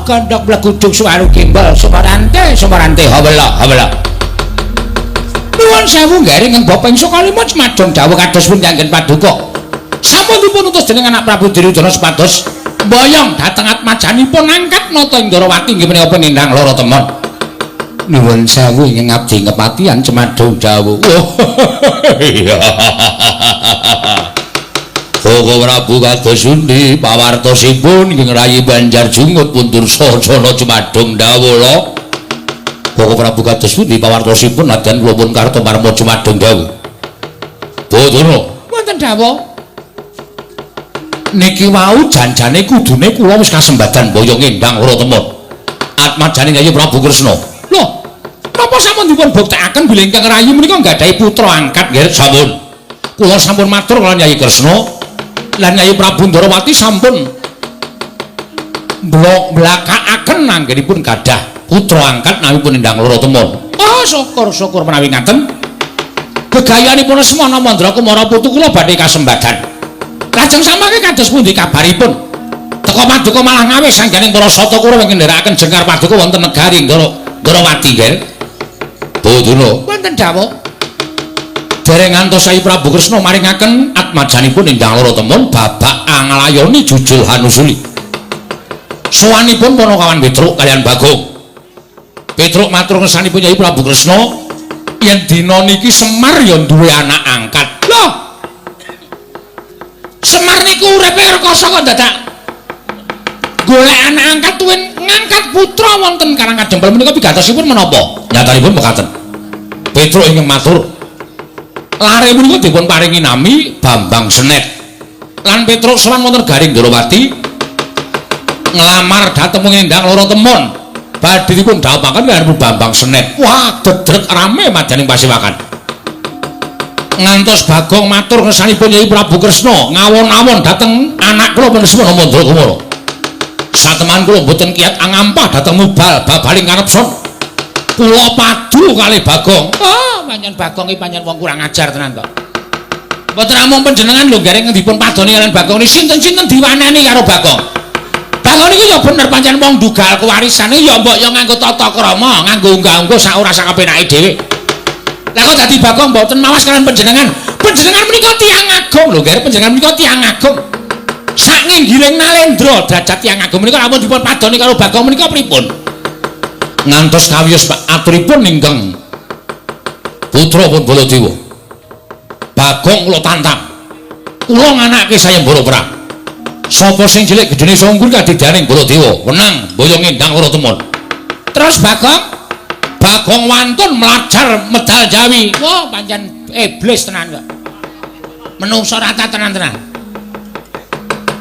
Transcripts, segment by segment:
Gondok blegudug suwaru gembel sumarante sumarante hawela hawela. Nuwun sewu nggih ingkang bapa ing Sukalima cemadong dawuh kados pundi anggen paduka. Sampun dipun utus dening anak Prabu Duryudana supados mboyong dhateng atmajanipun angkat nata ing Ndorowati inggih menika penindang lara temon. Nuwun sewu ingkang abdi kepatihan cemadong dawuh. Iya. Koko Prabu kados pundi pawartosipun ingkang rayi Banjar Jungut pun Dursasana cemadong dawuh lho. Koko Prabu kados pundi pawartosipun nadyan kula pun kartomarma cemadong dawuh. Bathara wonten dawuh. Niki wau janjane kudune kula wis kasembadan boyong endang ora temon. Atmajane Yayi Prabu Kresna. Lho, napa sampun dipun buktekaken bilih ingkang rayi menika nggadahi putra angkat nggih sampun. Kula sampun matur kaliyan Yayi Kresna lan Yayi Prabu Ndarawati sampun blakakaken anggenipun gadah putra angkat nawi pun endang loro temon. Oh, syukur-syukur menawi ngaten. Gegayanipun Semana Mandra Kumara putu kula badhe kasembadan. Lajeng samangke kados pundi kabaripun? Teka paduka malah ngawis sangganing para sata Kurawa ingkang ndherekaken jengkar paduka wonten negari Ndarawati nggih. Bathara wonten dawuh. Dereng ngantos Sai Prabu Kresna maringaken atmajanipun endang loro temon babak anglayoni jujul hanusuli. Sowanipun Panakawan Petruk kaliyan Bagong. Petruk matur ngersanipun Yai Prabu Kresna yen dina niki Semar ya duwe anak angkat. Lho. Semar niku uripe rekoso kok dadak golek anak angkat tuwin ngangkat putra wonten Karang Kadempel menika pigatosipun menapa? Nyatanipun mekaten. Petruk ingkang matur lare menika dipun paringi nami Bambang Senet. Lan Petruk sowan wonten Garing Ndorowati nglamar dhateng ngendang loro temon. Badhe dipun dhawuhaken kaliyan Bambang Senet. Wah, dedrek rame madyaning pasewakan. Ngantos Bagong matur ngersanipun Yai Prabu Kresna ngawon-awon dhateng anak kula Semana Mandra Kumara. Sateman kula mboten kiyat angampah dhateng mubal babaling kanepson. Kula padu kalih Bagong. Oh, pancen Bagong iki pancen wong kurang ajar tenan kok. Mboten namung panjenengan lho gareng dipun padoni kaliyan Bagong niki sinten-sinten diwaneni karo Bagong. Bagong niku ya bener pancen wong ndugal kewarisane ya mbok ya nganggo tata krama, nganggo unggah-ungguh sak ora sak kepenake dhewe. Lah kok dadi Bagong mboten mawas kaliyan panjenengan. Panjenengan menika tiyang agung lho, gareng panjenengan menika tiyang agung. Sak nginggiling nalendra derajat tiyang agung menika lamun dipun padoni karo Bagong menika pripun? Ngantos kawiyos aturipun ingkang putra pun Baladewa. Bagong kula tantang. Kula nganake sayembara perang. Sapa sing cilik gedene sungkur kadidyaning Baladewa, wenang boyong endang ora temon. Terus Bagong wantun mlajar medal Jawi. Wah, pancen iblis tenan kok. Menungso rata tenan-tenan.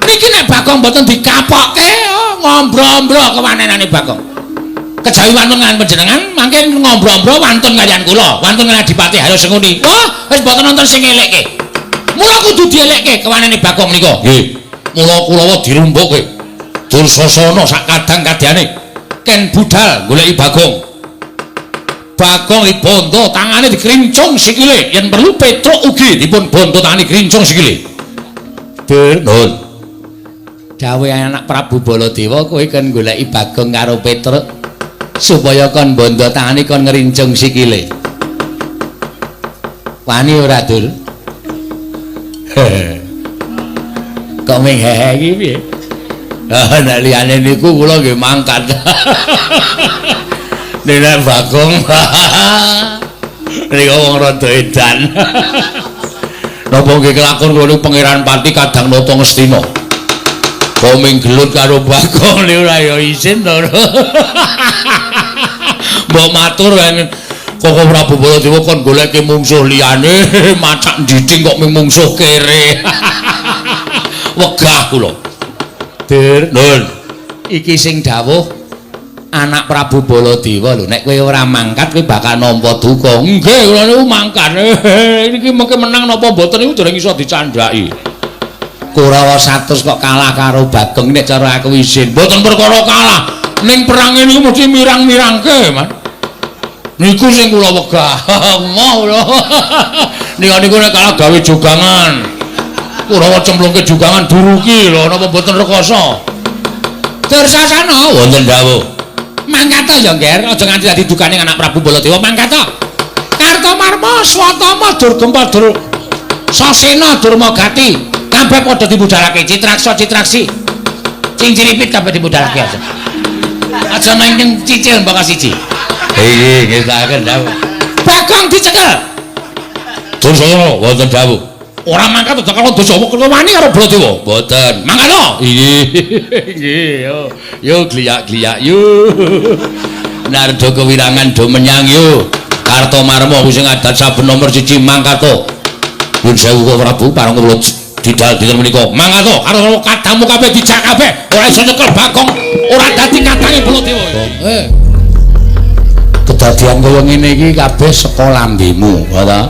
Niki nek Bagong mboten dikapokke, oh, ngombro-ombro kewanenane Bagong. Kejawi wantun kaliyan panjenengan, mangke ngombro-ombro wantun kaliyan kula, wantun kaliyan Adipati Haryo Sengkuni. Wah, wis mboten nonton sing elekke. Mula kudu dielekke kewanene Bagong menika. Nggih. Mula kulawa dirumbukke. Dursasana sak kadang kadyane ken budal goleki Bagong. Bagong dibondo tangane dikrincung sikile, yen perlu Petruk ugi dipun bondo tangane krincung sikile. Dur, nuwun. Dawuh anak Prabu Baladewa kowe kon goleki Bagong karo Petruk supaya kon bondo tangane kon ngrincung sikile. Wani ora, Dur? Kok ming hehe iki piye? Ah, nek liyane niku kula nggih mangkat. Nek Bagong niku wong rada edan. Napa nggih kelakon kula niku Pangeran Pati kadang nata Ngastina. Kok ming gelut karo Bagong niku ora ya isin to. Mbok matur kan Koko Prabu Baladewa kon goleke mungsuh liyane, macak ndiding kok ming mungsuh kere. Wegah kula. Dur, nun. Iki sing dawuh anak Prabu Baladewa lho, nek kowe ora mangkat kowe bakal nampa duka. Nggih, kula niku mangkat. Niki mengke menang napa mboten niku dereng iso dicandhaki. Kurawa 100 kok kalah karo Bagong nek cara aku izin. Mboten perkara kalah. Ning perange niku mesti mirang-mirangke, Man. Niku sing kula wegah. Moh lho. Nika niku nek kalah gawe jogangan. Kurawa cemplungke jogangan duruki lho, napa mboten rekoso. Dursasana wonten dawuh. Mangkata ya, Ngger, aja nganti dadi dukane anak Prabu Baladewa mangkata. Kartomarma, Swatama, Durgempa, Dur Sasena, Durmagati, kabeh padha dibudalake. Citraksa, Citraksi. Cinciripit kabeh dibudalake aja. Aja nang cicil mbok siji. Nggih, nggih tak dawuh. Bagong dicekel. Dursasana wonten dawuh. Ora mangkat aja karo dosa wani karo Baladewa. Mboten. Mangkat to? Nggih. Nggih, yo. Yo gliyak-gliyak yo. Narda kewirangan do menyang yo. Kartomarma kuwi sing adat saben nomor 1 mangkat to. Nyuwun sewu Prabu pareng kula didal dinten menika. Mangkat to karo kadamu kabeh dijak kabeh. Ora iso nyekel Bagong, ora dadi katange Baladewa. Kedadian kaya ngene iki kabeh saka lambemu, ha ta?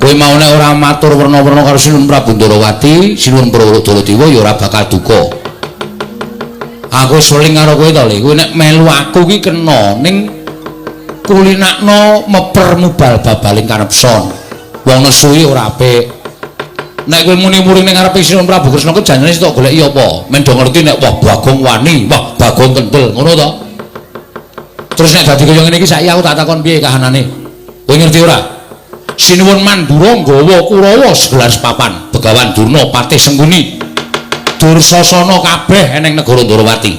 Kowe mau nek ora matur werna-werna karo Sinuwun Prabu Ndarawati, Sinuwun Baladewa ya ora bakal duka. Aku seling karo kowe to, Le. Kowe nek melu aku ki kena ning kulinakno meper mubal babaling kanepson. Wong nesu iki ora apik. Nek kowe muni-muni ning ngarepe Sinuwun Prabu Kresna ku janjane sitok goleki apa? Men do ngerti nek wah Bagong wani, wah Bagong kendel, ngono to? Terus nek dadi kaya ngene iki saiki aku tak takon piye kahanane? Kowe ngerti ora? Sinuwun Mandura nggawa Kurawa segelar sepapan, Begawan Durna Patih Sengkuni. Dursasana kabeh eneng negara Ndarawati.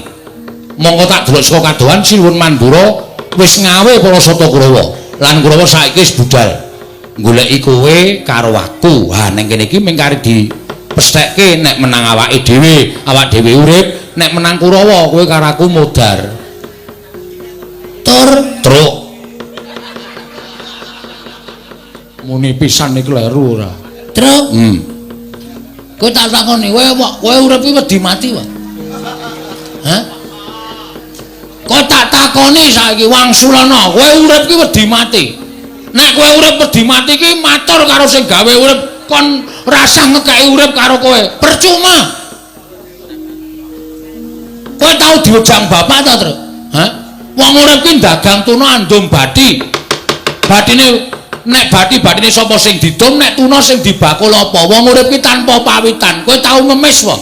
Mongko tak delok saka kadohan Sinuwun Mandura wis ngawe para sata Kurawa. Lan Kurawa saiki wis budal goleki kowe karo aku. Ha ning kene iki mung kari dipesthekke nek menang awake dhewe, awak dhewe urip, nek menang Kurawa kowe karo aku modar. Tur truk. Muni pisan iki kleru ora? Truk. Kowe tak takoni, kowe urip iki wedi mati wae. Hah? Kowe tak takoni saiki wangsulana, kowe urip iki wedi mati. Nek kowe urip wedi mati iki matur karo sing gawe urip kon rasah ngekeki urip karo kowe. Percuma. Kowe tau diwejang bapak ta, Truk? Hah? Wong urip ki dagang tuna andum bathi. Bathine nek bathi-bathine sapa sing didum, nek tuna sing dibakul apa? Wong urip ki tanpa pawitan. Kowe tau ngemis wae.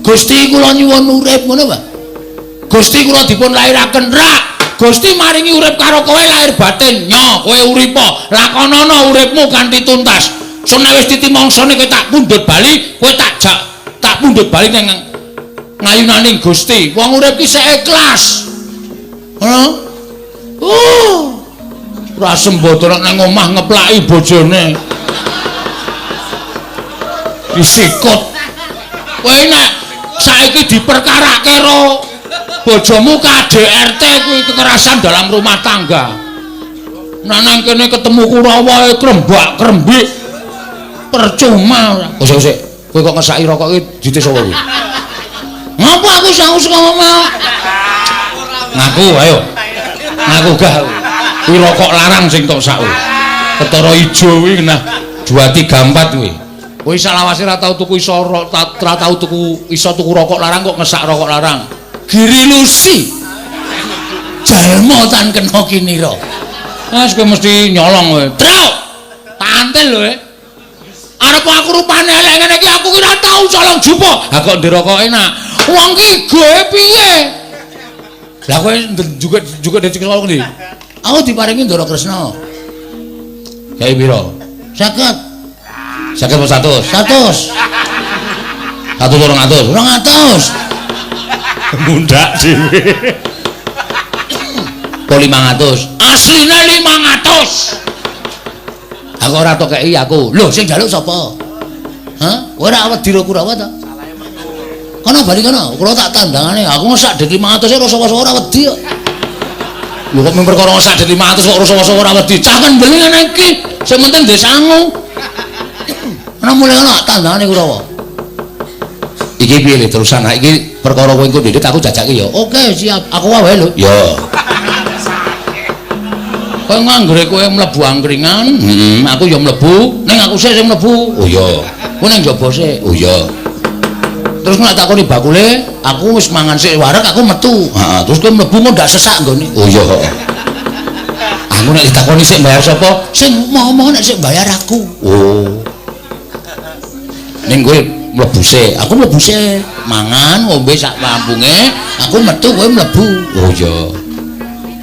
Gusti kula nyuwun urip ngono wae. Gusti kula dipun lairaken rak. Gusti maringi urip karo kowe lahir batin. Nyo, kowe uripa, lakonana uripmu kanthi tuntas. Sun nek wis titi mangsane kowe tak pundhut bali, kowe tak jak tak pundhut bali ning ngayunaning Gusti. Wong urip ki sik ikhlas. Ngono. Ora sembodo nang omah ngeplaki bojone. Disikut. Kowe nek saiki diperkarake karo bojomu KDRT kuwi kekerasan dalam rumah tangga. Nek nang kene ketemu Kurawa krembak-krembik. Percuma ora. Sik sik, kowe kok ngesaki rokok iki dite sapa kuwi? Ngapa aku sak omah? Ngaku ayo. Ngaku gah. Kuwi rokok larang sing tok sak. Ketara ijo kuwi nah 2 3 4 kuwi. Kowe salawase ora tau tuku iso ora tau tuku iso tuku rokok larang kok ngesak rokok larang. Giri Lusi. Jalma tan kena kinira. Wes kowe mesti nyolong kowe. Truk. Tantil kowe. Arep aku rupane elek ngene iki aku ki ora tau colong jupo. Ha kok ndek rokok enak. Wong ki goe piye? Lah kowe juga dicek colong ndi? Aku diparingi Ndara Kresna. Kae pira? 50. 50 apa 100? 100. 100 200? 200. Mundak dhewe. Kok 500? Asline 500. Aku ora tok kei aku. Lho sing njaluk sapa? Hah? Kowe ora wedi ro Kurawa ta? Kono bali kono, kula tak tandangane. Aku ngesak dhit 500 e rasa-rasa ora wedi kok. Lho kok mung perkara ngesak dhit 500 kok rasa-rasa ora wedi. Cah kendel ngene iki, sing penting ndek sangu. Ana mulai ngono tandangane Kurawa. Iki piye le terusan? Iki perkara kowe engko ndhit aku jajake ya. Oke, siap. Aku wae lho. Ya. Kowe nganggere kowe mlebu angkringan, heeh, aku ya mlebu, ning aku sik sing mlebu. Oh iya. Kowe ning njaba sik. Oh iya. Terus nek takoni bakule, aku wis mangan sik wareg aku metu. Heeh, terus kowe mlebu kok ndak sesak nggone. Oh iya. Aku nek ditakoni sik bayar sapa? Sing momo nek sik bayar aku. Oh. Ning kowe Mlebu sik. Aku mlebu sik. Mangan ngombe sak mampunge, aku metu kowe mlebu. Oh iya.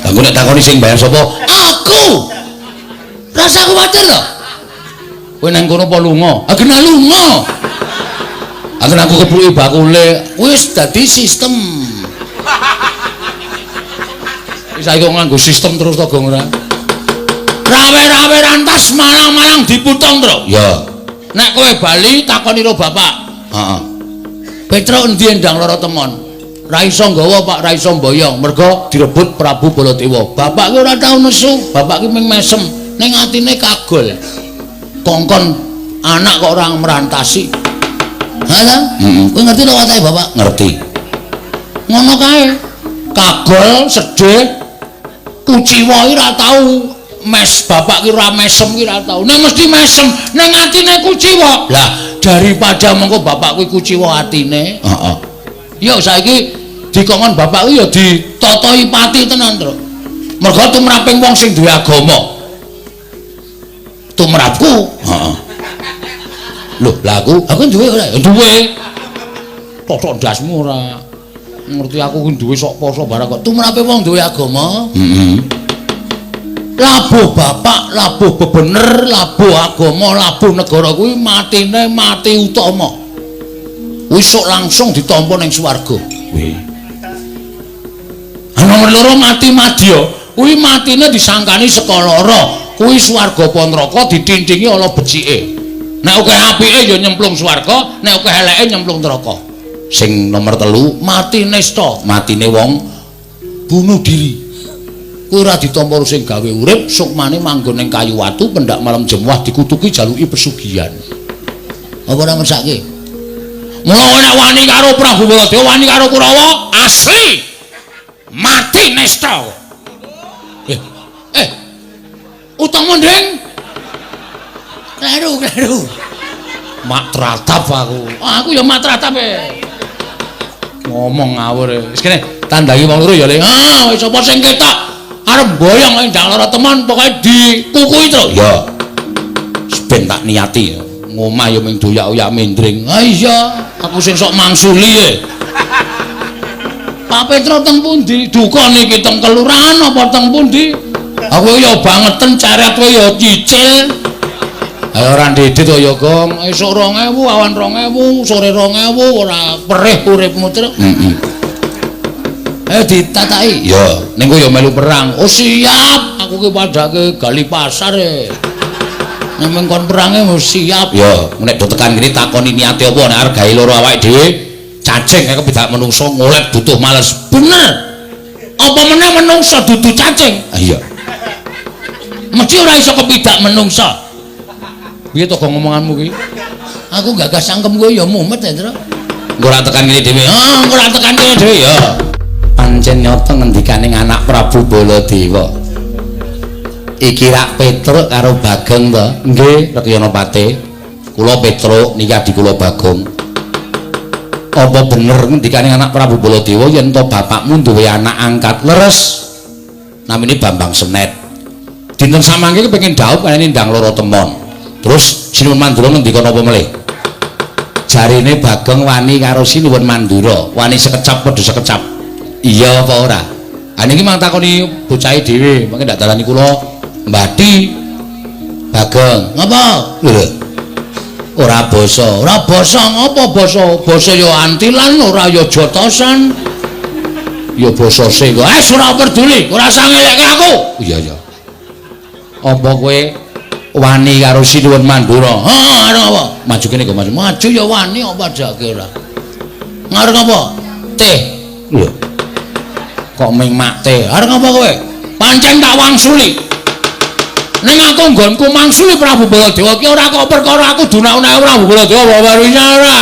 Lah engko nek takoni sing bayar sapa? Aku. Rasa kuwatir to. Kowe nang kono apa lunga? Ah kena lunga. Aku nang kepluki bakule, wis dadi sistem. Wis saiki kok nganggo sistem terus to, Gong ora? Rawe-rawe rantas malang-malang diputong, Tru. Ya. Nek kowe bali takoni ro bapak. Heeh. Petruk endi endang lara temon? Ra iso nggawa, Pak, ra iso mboyong, mergo direbut Prabu Baladewa. Bapak ki ora tau nesu, bapak ki mung mesem, ning atine kagol. Kongkon anak kok ora merantasi. Ha ta? Heeh. Kowe ngerti lho watake bapak? Ngerti. Ngono kae. Kagol, sedih, kuciwa iki ora tau mes, bapak ki ora mesem ki ora tau. Ning mesti mesem, ning atine kuciwa. Lah, daripada mengko bapak kuwi kuciwa atine, heeh. Yo saiki dikongkon bapak kuwi ya ditatahi pati tenan, Tru. Mergo tumraping wong sing duwe agama. Tumrapku, heeh. Lho, lah aku duwe ora? Duwe. Totok ndasmu ora. Ngerti aku ku duwe sok poso barang kok. Tumrape wong duwe agama. Heeh. Labuh bapak, labuh bebener, labuh agama, labuh negara kuwi matine mati utama. Wis sok langsung ditampa ning swarga. Kuwi. Nomor loro mati madya, kuwi matine disangkani saka lara. Kuwi swarga apa neraka ditintingi ala becike. Nek akeh apike ya nyemplung swarga, nek akeh eleke nyemplung neraka. Sing nomor 3 mati nesta, matine wong bunuh diri. Kuwi ora ditampa sing gawe urip, sukmane manggon ning kayu watu pendak malam jemuah dikutuki jaluki pesugihan. Apa ora mesake? Mula nek wani karo Prabu Baladewa, wani karo Kurawa, asli mati nesta. Utama nding. Kleru, kleru. Mak tratap aku. Aku ya mak tratap e. Ngomong ngawur. Wis kene tandhangi wong loro ya, Le. Ah, wis sapa sing ketok arep mboyong ndang lara teman pokoke dikukuhi to. Ya. Ben tak niati. Ngomah ya mung doyak-oyak mendring. Ah iya, aku sing sok mangsuli e. Pak Petro teng pundi? Duka niki teng kelurahan apa teng pundi? Aku ya bangeten ceret kowe ya cicil. Ayo ora ndedit to ya, Gong. Esuk 2000, awan 2000, sore 2000 ora perih uripmu, Tru. Heeh. Ayo ditataki. Ya, ning kowe ya melu perang. Oh siap, aku ki padhake gali pasar e. Nek kon perange wis siap. Ya, nek do tekan kene takoni niate apa nek arep gawe loro awake dhewe, cacing kaya kepidak menungso ngolet butuh males. Bener. Apa meneh menungso dudu cacing? Ah iya. Mesti ora iso kepidak menungso. Piye to gong ngomonganmu ki? Aku gagas cangkem kowe ya mumet ya, Tru. Engko ora tekan kene dhewe. Ah, engko ora tekan kene dhewe ya. Pancen nyata ngendikane anak Prabu Baladewa. Iki rak Petruk karo Bagong to? Nggih, Rekyana Pate. Kula Petruk niki adi kula Bagong. Apa bener ngendikane anak Prabu Baladewa yen to bapakmu duwe anak angkat leres? Namine Bambang Senet. Dinten samangke kepengin dhaup kene ndang loro temon. Terus Sinuwun Mandura ngendika napa melih? Jarine Bagong wani karo Sinuwun Mandura, wani sekecap padha sekecap. Iya apa ora? Ha niki mang takoni bocahe dhewe, mangke ndak dalani kula mbati. Bagong, ngapa? Lho. Ora basa, ora basa ngapa basa? Basa ya antilan, ora ya jotosan. Ya basa sing. Eh ora peduli, ora usah ngelekke aku. Iya iya. Apa kowe wani karo Sinuwun Mandura? Heeh, arep apa? Maju kene kok maju. Maju ya wani apa jake ora. Ngarep apa? Teh. Lho. Kok ming mak teh? Arep apa kowe? Pancen tak wangsuli. Ning aku nggonku mangsuli Prabu Baladewa ki ora kok perkara aku dunake Prabu Baladewa warunya ora.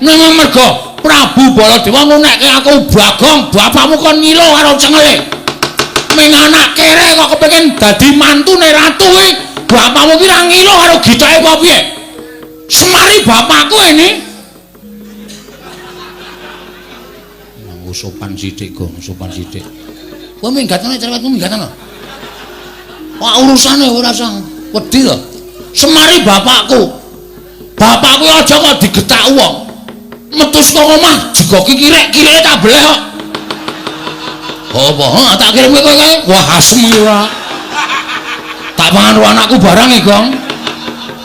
Ning mergo Prabu Baladewa ngunekke aku Bagong, bapakmu kon ngilo karo cengele. Ming anak kere kok kepengin dadi mantune ratu kuwi, bapakmu ki ra ngilo karo gitake apa piye? Semari bapakku ini. Nganggo sopan sithik, Gong, sopan sithik. Kowe minggatane cerewetmu minggatane. Wah urusane ora usah wedi to. Semari bapakku. Bapakku aja kok digetak wong. Metu saka omah jigoki kirek-kireke tak beleh kok. Apa? Heh, tak kirim kowe kae. Wah, asem iki ora. Tak pangan karo anakku barang e, Gong.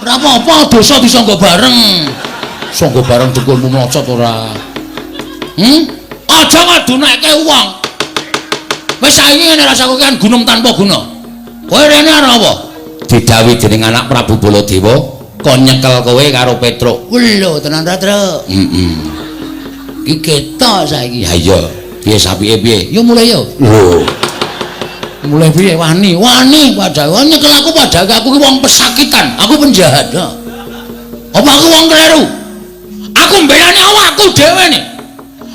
Ora apa-apa, dosa disangga bareng. Sangga bareng dengkulmu mlocot ora. Aja ngadunekke wong. Wis saiki ngene rasaku kan gunung tanpa guna. Kowe rene arep apa? Didhawuhi dening anak Prabu Baladewa kon nyekel kowe karo Petruk. Lho, tenan ta, Truk? Heeh. Iki ketok saiki. Ha iya. Piye sapike piye? Yo mulai yo. Lho. Mulai piye wani? Wani padahal nyekel aku padahal aku ki wong pesakitan, aku penjahat. Apa aku wong kleru? Aku mbelani awakku dhewe nih.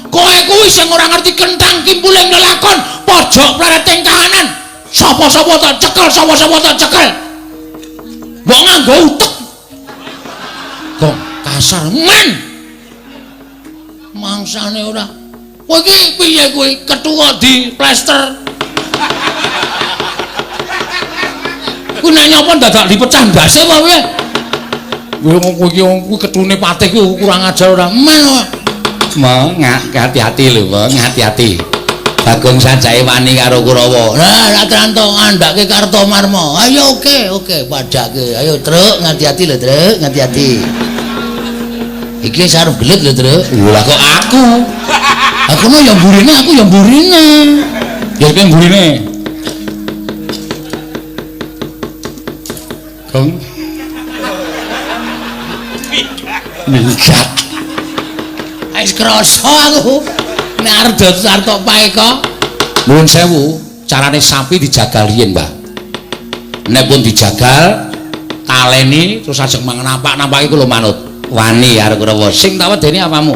Kowe kuwi sing ora ngerti kentang kimpuling lelakon, pojok plereting kahanan. Sapa-sapa tak cekel, sapa-sapa tak cekel. Mbok nganggo utek. Kok kasar men. Mangsane ora. Kowe iki piye kowe kethu kok di plester. Kuwi nek nyapa dadak dipecah ndase apa piye? Kowe iki kuwi kethune patih kuwi kurang ajar ora men. Mong hati-hati lho, Mong, hati-hati. Bagong sajake wani karo Kurawa. Lah, ra tranto ngandhake Kartomarma. Ayo oke, oke, padhake. Ayo, Truk, hati-hati lho, Truk, hati-hati. Iki wis arep gelut lho, Truk. Lho, lah kok aku? Aku mah ya mburine, aku ya mburine. Ya piye mburine? Gong. Minggat. Wis krasa aku. Nek arep arep tok paeka. Nuwun sewu, carane sapi dijagal riyin, Mbah. Nek pun dijagal, taleni terus ajeng napak-napaki kula manut. Wani arep Kurawa, sing tak wedeni apamu?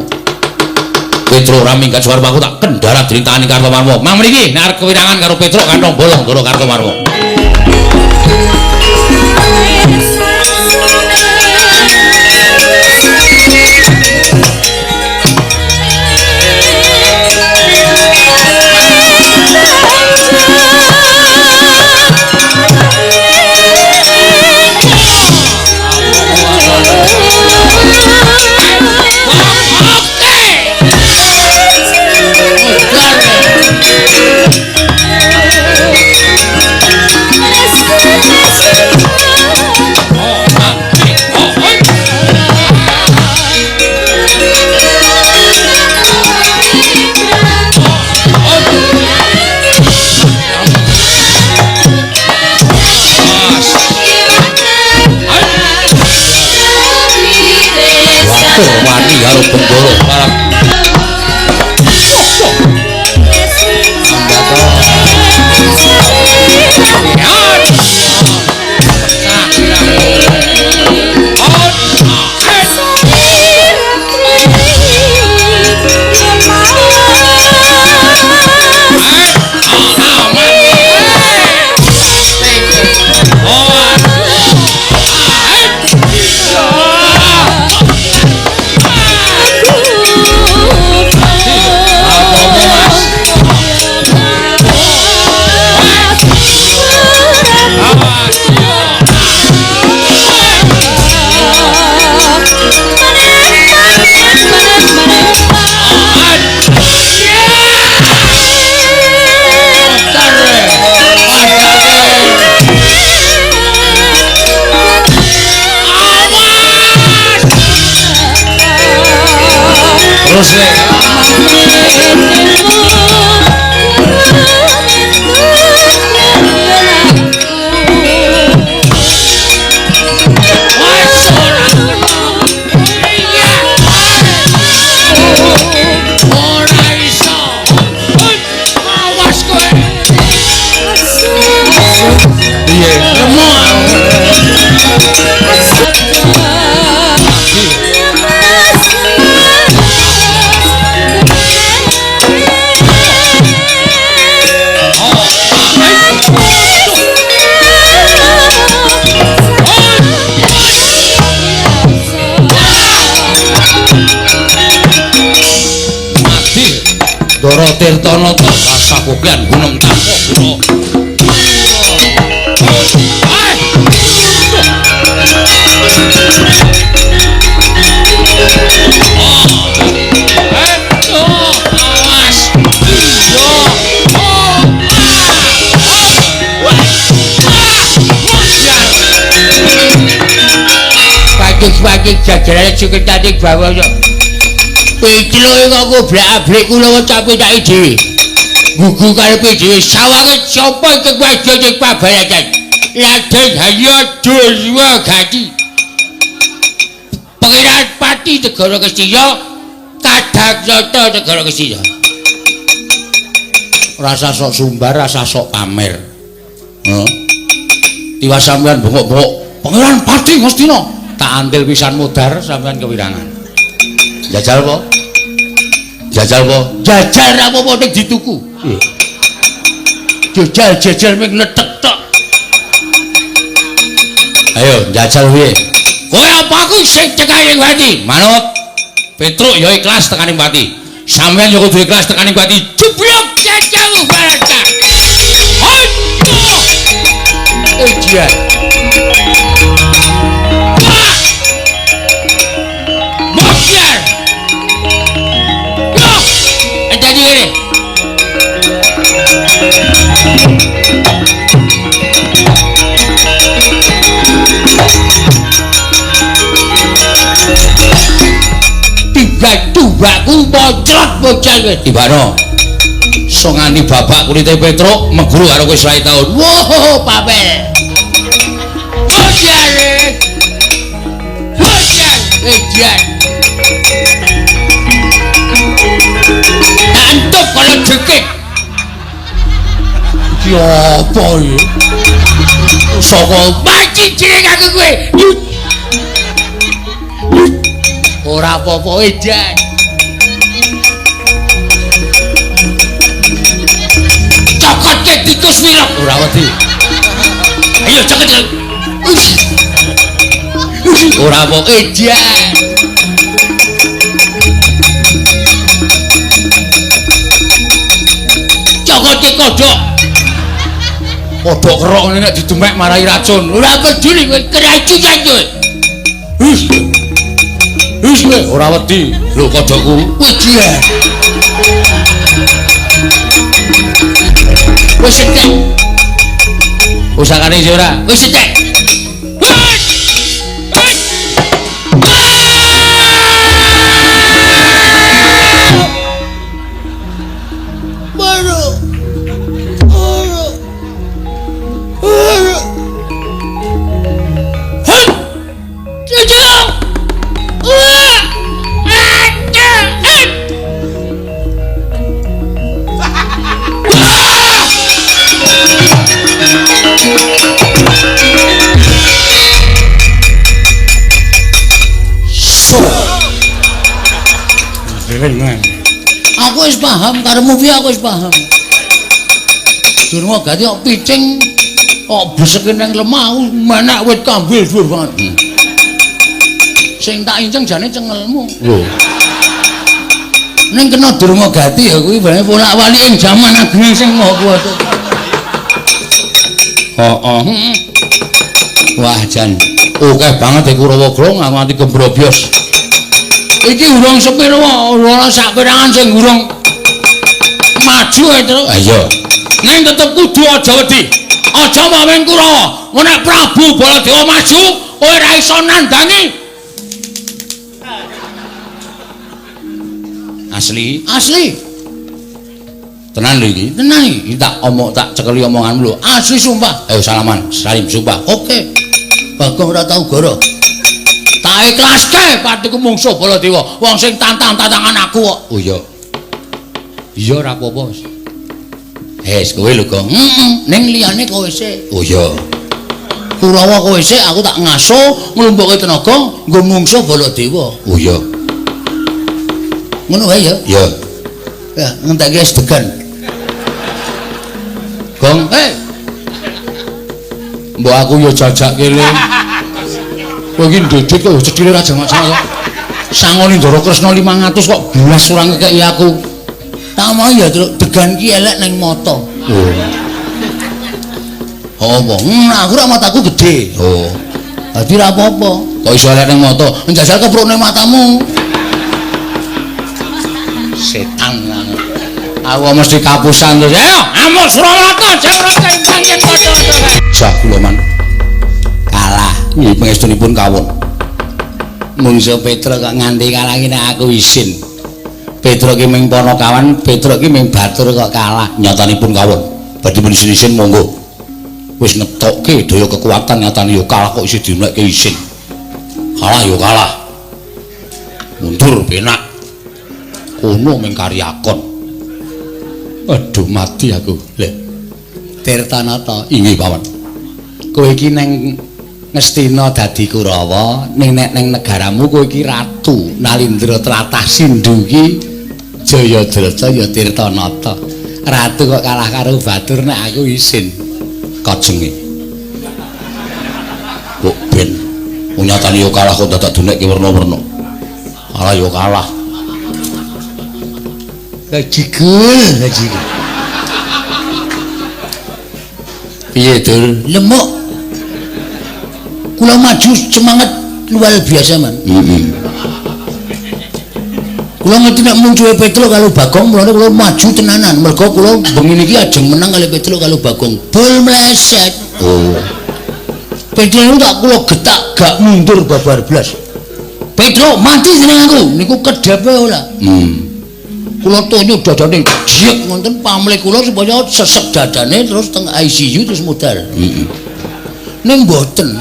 Petruk ora minggat suara aku tak kendharat dening tangane Kartomarma. Mang mriki nek arep kewirangan karo Petruk kantong bolong karo Kartomarma. Wani karo Bendoro parang. Terus Ndara Tirtanata kasakupian gunung tanpa guna. jalan suketane bawana. Picluke kok goblak-ablik kula capitake dhewe. Gugu karepe dhewe sawange sapa iki waja ing pabaratan. Raden Harya Durwagati. Pangeran Pati Negara Ngastina, Kadang Nata Negara Ngastina. Rasa sok sumbar, rasa sok pamer. Heeh. Tiwas sampean bengok-bengok, Pangeran Pati Ngastina, tak antil pisan mudhar sampean kewirangan. Jajal apa? Jajal apa? Jajal ra apa-apa ning dituku. Jajal-jajal ming netek tok. Ayo jajal piye? Kowe apa aku sing tekaning pati? Manut. Petruk ya ikhlas tekaning pati. Sampeyan ya kudu ikhlas tekaning pati. Jeblok jajamu barata. Aduh. Ejian. Mokyar. Yo, jadi ini. Tiga tubaku bocrot bocah kowe. Tibano. So nganti babak kulite Petruk meguru karo kowe 20 taun. Wow, papel. Bocah. Bocah, ejian. Tak entuk kalau jekik. Iki apa iki? Saka mati jeneng aku kowe. Ora apa-apa edan. Cokotke tikus wirok ora wedi. Ayo cokot. Ora apa edan. Cokotke kodhok. Kodhok kerok ngene nek didemek marai racun. Ora peduli kowe keracunan kowe. Wis. Wis kowe ora wedi. Lho kodhokku. Wejian. Wis entek. Usakane isih ora? Wis entek. Aku wis paham karepmu piye, aku wis paham. Durma gati kok picing kok beseke nang lemah aku menek wit kambil dhuwur banget. Sing tak inceng jane cengelmu. Lho. Ning kena Durma Gati ya kuwi bareng bolak-balik ing jaman ageng sing Maha Kuwasa. Heeh. Wah jan akeh banget Kurawa Grong aku nganti gembrobyos. Iki urung sepiro ora sak perangan sing urung maju ae, Truk. Ha iya. Ning tetep kudu aja wedi. Aja maweng Kurawa. Nek Prabu Baladewa maju, kowe ora iso nandangi. Asli, asli. Tenan lho iki. Tenan iki. Iki tak omong tak cekeli omonganmu lho. Asli sumpah. Ayo salaman, salim sumpah. Oke. Bagong ora tau goro. Tak ikhlaske patiku mungsuh Baladewa. Wong sing tantang-tantangan aku kok. Oh iya. Iya ora apa-apa wis. Wes kowe lho, Gong. Heeh, ning liyane kowe sik. Oh iya. Kurawa kowe sik aku tak ngaso nglumpukke tenaga nggo mungsuh Baladewa. Oh iya. Ngono wae ya. Iya. Ya, ngentekke es degan. Gong, eh. Mbok aku ya jajak kene. Kowe iki ndedit kok cedhile ra jamak-jamak kok. Sangone Ndara Kresna 500 kok blas ora ngekeki aku. Tak mau ya, Truk, degan ki elek ning mata. Oh. Apa? Aku ra mataku gedhe. Oh. Dadi ra apa-apa. Kok iso elek ning mata? Njajal keprukne matamu. Setan. Aku mesti kapusan terus. Ayo, amuk Suramarta, jawara kembang yen padha-padha. Jah kula man. Kalah. Nggih pangestunipun kawon. Mungsuh Petruk kok nganti kalah iki nek aku isin. Petruk ki ming Panakawan, Petruk ki ming batur kok kalah. Nyatanipun kawon. Badhe men isin-isin monggo. Wis ngetokke daya kekuatan nyatane ya kalah kok isih dinekke isin. Kalah ya kalah. Mundur penak. Kono ming karyakon. Aduh mati aku. Lho. Tirtanata, inggih paman. Kowe iki neng Ngastina dadi Kurawa, ning nek neng negaramu kowe iki ratu Nalindra tlatah Sindhu iki Jayadrata ya Tirtanata. Ratu kok kalah karo batur nek aku isin. Kajenge. Kok ben nyatane yo kalah kok dadak dunekke werna-werna. Kalah yo kalah. Gajigul, gajigul. Piye, Dur? Lemuk. Kula maju semangat luar biasa, Man. Heeh. Kula ngerti nek muncuhe Petruk karo Bagong, mulane kula maju tenanan. Mergo kula bengi niki ajeng menang kali Petruk karo Bagong. Bol meleset. Oh. Petruk niku tak kula getak gak mundur babar blas. Petruk mati jeneng aku. Niku kedhepe ora. Kula tonyo dadane jek ngoten pamlih kula supaya sesek dadane terus teng ICU terus modal. Heeh. Ning mboten.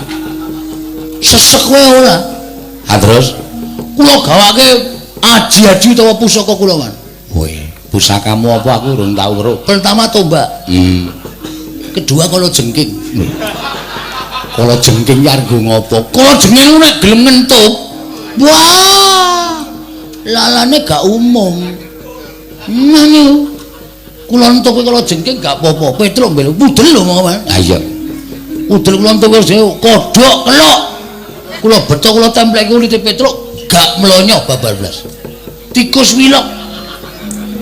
Sesek wae ora. Ha terus kula gawake aji-aji utawa pusaka kula, Man. Woi, pusakamu apa aku urung tau weruh. Pertama tombak. Kedua kala jengking. Kala jengking ki arep ngopo? Kala jengking nek gelem ngentup. Wah. Lalane gak umum. Nang kula entuk kala jengking gak apa-apa. Petruk mbel udel lho monggo, Man. Ha iya. Udel kula entuk wis kodhok kelok. Kula beto kula templeki kulite Petruk gak mlonyo babar blas. Tikus wilok.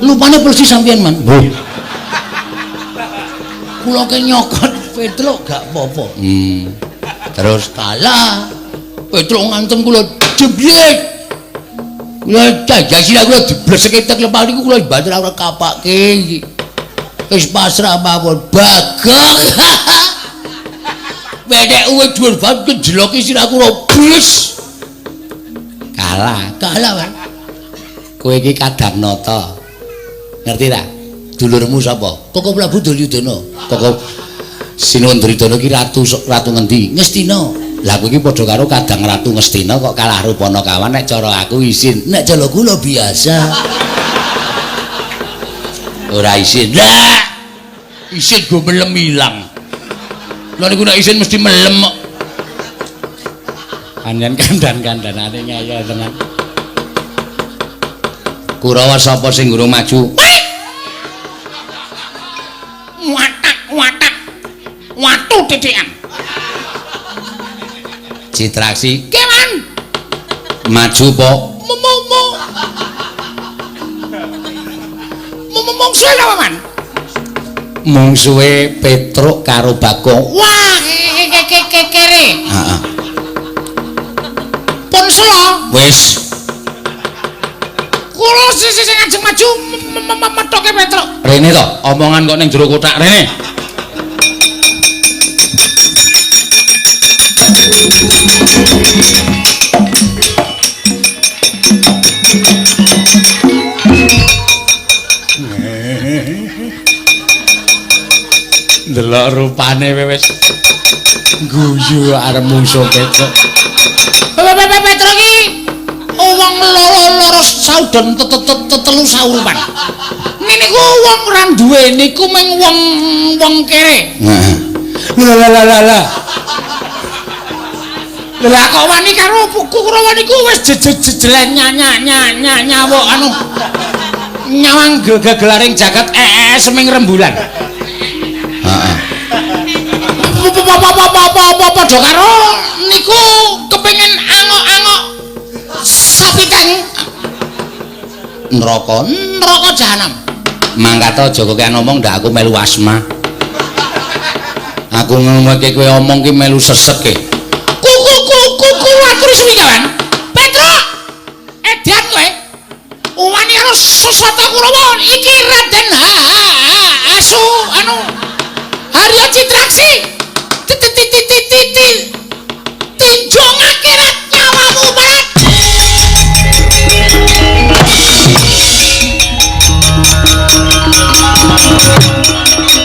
Lupane persis sampeyan, Man. Kula ke nyokot Petruk gak apa-apa. Terus kalah. Petruk ngantem kula jeblek. Kula jajah sirah kula dibleseke tek lepah niku kula banter ora kapake iki. Wis pasrah mawon. Bagong. Wedek uwe dhuwur banget kejeloki sirah kula blis. Kalah, kalah, Man. Kowe iki Kadangnata. Ngerti ta? Dulurmu sapa? Koko Prabu Duryudana. Koko Sinuwun Duryudana iki ratu ratu ngendi? Ngastina. Lah kowe iki padha karo Kadang Ratu Ngastina kok kalah karo Panakawan nek cara aku isin. Nek cara kula biasa. Ora isin. Lah. Isin go melem ilang. Lha niku nek isin mesti melem kok. Panjen kandan-kandanane ngeyel tenan. Kurawa sapa sing urung maju? Watak watak. Watu titikan. Citraksi. Kewan. Maju po. Mo. Mungsuhe apa, Man? Mungsuhe Petruk karo Bagong. Wah, kere. Heeh. Pun sela. Wis. Kula sing ajeng maju methoke Petruk. Rene to, omongan kok ning jero kothak rene. Delok rupane wis guyu arep mungsuh Petruk. Petruk iki wong loro-loro saudon telu saurupan. Niku wong ora duwe niku mung wong kere. Heeh. Lah lah lah. Lah kok wani karo Kurawa niku wis jejelen nyawuk anu nyawang gegelaring jagat seming rembulan. Heeh. Padha karo niku kepengin angok-angok sapi kang neraka neraka jahanam. Mangkat aja kokean omong ndak aku melu asma. Aku ngomongke kowe omong ki melu sesek e. Kuku aturi suwi kawan. Petruk. Edan kowe. Wani karo Suswata Kurawa iki Raden Asu anu Harya Citraksi.